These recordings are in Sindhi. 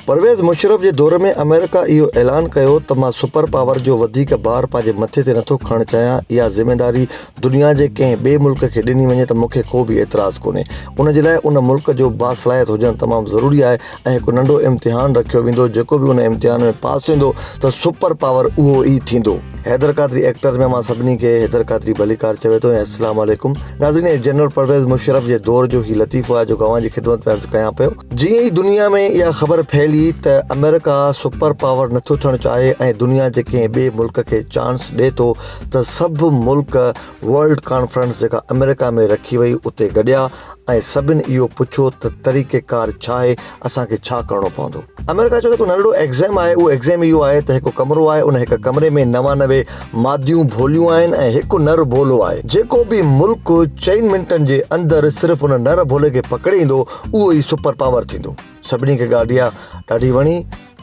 پرويز مشرف جي دور ۾ آمريڪا اهو اعلان ڪيو ته مان سپر پاور جو وڌيڪ بار پنهنجي مٿي تي نٿو کڻڻ چاهيان، اها ذميداري دنيا جي ڪنهن ٻئي ملڪ کي ڏني وڃي ته مون کي ڪو به اعتراض ڪونهي. ان جي لاء ان ملڪ جو باصلاحيت هجڻ تمام ضروري آهي ۽ هڪ ننڍو امتحان رکيو ويندو، جيڪو به ان امتحان ۾ پاس ٿيندو ته سپر پاور اهو ئي ٿيندو. حيدر قادري ايڪٽر ۾ مان سڀني کي حيدر قادري ڀليڪار چوي ٿو ۽ السلام عليڪم ناظرين هي جنرل پرويز مشرف جي دور جو هي لطيفو آهي جيڪو اوهان جي خدمت ۾ عرض ڪيان پيو. جيئن ئي دنيا ۾ اها خبر ڦهلي ته آمريڪا سپر پاور نٿو ٿيڻ چاهي ۽ دنيا جي ڪنهن ٻئي ملڪ کي چانس ڏئي ٿو ته سڀ ملڪ ورلڊ ڪانفرنس جيڪا آمريڪا ۾ رکي وئي اتي گڏيا ۽ سڀن اهو پڇيو ته طريقيڪار ڇا آهي اسان کي ڇا ڪرڻو پوندو؟ آمريڪا چيو ته هڪ ننڍڙو ايگزيم آهي اهو ايگزيم اهو آهي ته هڪ ڪمرو آهي ان هڪ ڪمري ۾ 99 ماديون ڀوليون آهن ۽ هڪ نر ڀولو آهي جيڪو به ملڪ چئن منٽن جي اندر صرف ان نر ڀولي کي پڪڙي ايندو اهو ئي سپر پاور ٿيندو. سڀني کي ڳالهه اها ڏاڍي وڻي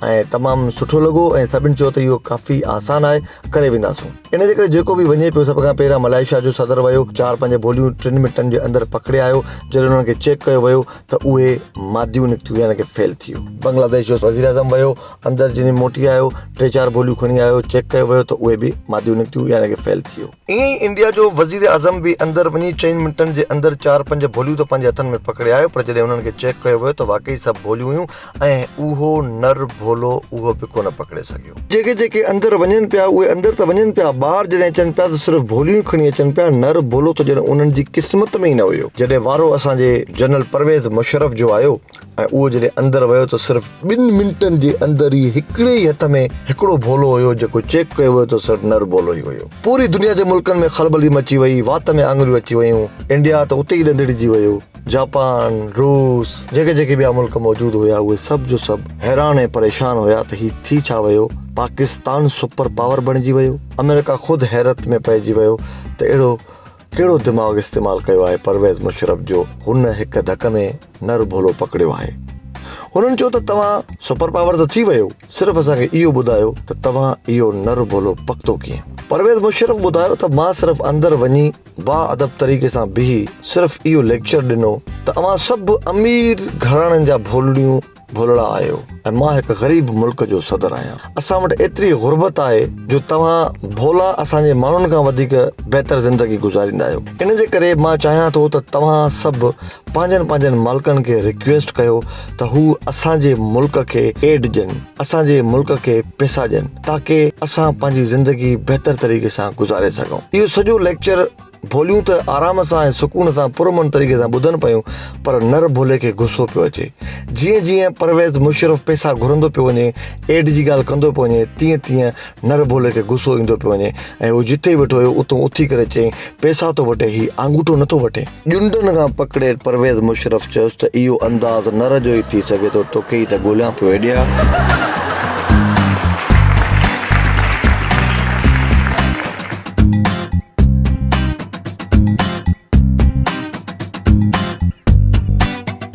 ۽ تمام سٺو لڳو ۽ سڀن چيو ته اهو ڪافي آسان آهي ڪري وينداسون. ان جي ڪري جيڪو به وڃي پيو سڀ کان پهريان ملائيشيا جو صدر ويو چار پنج ڀوليون ٽن منٽن جي اندر پڪڙي آيو جڏهن انهن کي چيڪ ڪيو ويو ته اهي ماديون نڪتيون يعني ڪي فيل ٿي ويو. بنگلاديش جو وزيراعظم ويو اندر جڏهن موٽي آيو ٽي چار ڀوليون کڻي آيو چيڪ ڪيو ويو ته اهي به ماديون نڪتيون يعني ڪي فيل ٿي ويو. ائين ئي انڊيا جو وزيراعظم به اندر وڃي چئن منٽن جي اندر چار پنج ڀوليون ته پنهنجي هٿن ۾ پڪڙي آيو پر جڏهن انهن کي چيڪ ڪيو ويو ته واقعي سڀ ڀوليون هيون ۽ اهو نر ڀولو اهو به ڪونه پڪڙي سگهيو. جيڪي جيڪي اندر وڃن پيا اهي اندر ته وڃن پيا ٻاهر جڏهن اچن پيا ته صرف ڀوليون ئي کڻي اچن پيا نر ڀولو ته ڄڻ انهن جي قسمت ۾ ئي نه هيو. جڏهن وارو اسان جي جنرل پرويز مشرف جو آيو ۽ اهو جڏهن اندر ويو ته صرف ٻن منٽن جي اندر ئي هڪڙي ئي هٿ ۾ هڪڙو ڀولو هيو جيڪو چيڪ ڪيو ويو ته صرف نر ڀولو ئي هيو. پوري دنيا جي ملڪن ۾ خلبلي مچي وئي، وات ۾ آڱريون اچي ويون، انڊيا ته اتي ئي ڏندڙجي ويو، جاپان، روس، جيڪي جيڪي ٻيا ملڪ موجود هيا اهي سڀ جو سڀ حيران ۽ پريشان هيا ته هي ٿي ڇا ويو، پاڪستان سپر پاور بڻجي ويو، آمريڪا خود حيرت ۾ پئجي ويو ته اهڙو ڪهڙو دماغ استعمال ڪيو آهي پرويز مشرف جو هن هڪ ڌڪ ۾ نر ڀولو پڪڙيو آهي. هنن چيو ته توهان سپر پاور ته ٿي ويو صرف اسان کي اهو ٻڌايو ته توهان اهو نر ڀولو پڪتو ڪيئن؟ پرويز مشرف ٻڌايو ته مان صرف اندر وڃي با ادب طريقي سان بيهي صرف اهو ليڪچر ڏنو ته اوهان سڀ امير گهراڻن جا ڀولڙيون ڀولڙا آهيو ۽ مان هڪ غريب ملڪ جو صدر آهيان. اسان وٽ ايتري غربت آهي جو توهان ڀولا اسان جي ماڻهن کان وڌيڪ بهتر زندگي گذاريندا آهيو. ان جي ڪري مان چاهيان ٿو ته توهان سڀ پنهنجن پنهنجن مالڪن کي رڪويسٽ ڪيو ته هو اسان جي ملڪ کي ايڊ ڏين، اسان جي ملڪ کي پئسا ڏين تاڪه اسان پنهنجي زندگي بهتر طريقي سان گذاري سگهون. اهو سڄو ليڪچر ڀوليون ته آرام سان ۽ سڪون سان پرامن طريقي سان ٻڌن پيون پر نر ڀولي کي غصو پيو اچي. جيئن جيئن پرويز مشرف پئسا گهرندو پيو وڃي، ايڊ جي ڳالهه ڪندو پيو وڃي، تيئن تيئن نر ڀولي کي غصو ايندو پيو وڃي ۽ هو جتي ويٺو هيو اتون اٿي ڪري چيائين، پئسا ٿو وٺي، هي آڱوٺو نٿو وٺي. ڄنڊن کان پڪڙي پرويز مشرف چيس ته اهو انداز نر جو ئي ٿي سگهي ٿو، توکي ئي ته ڳوليان پيو هيڏيا.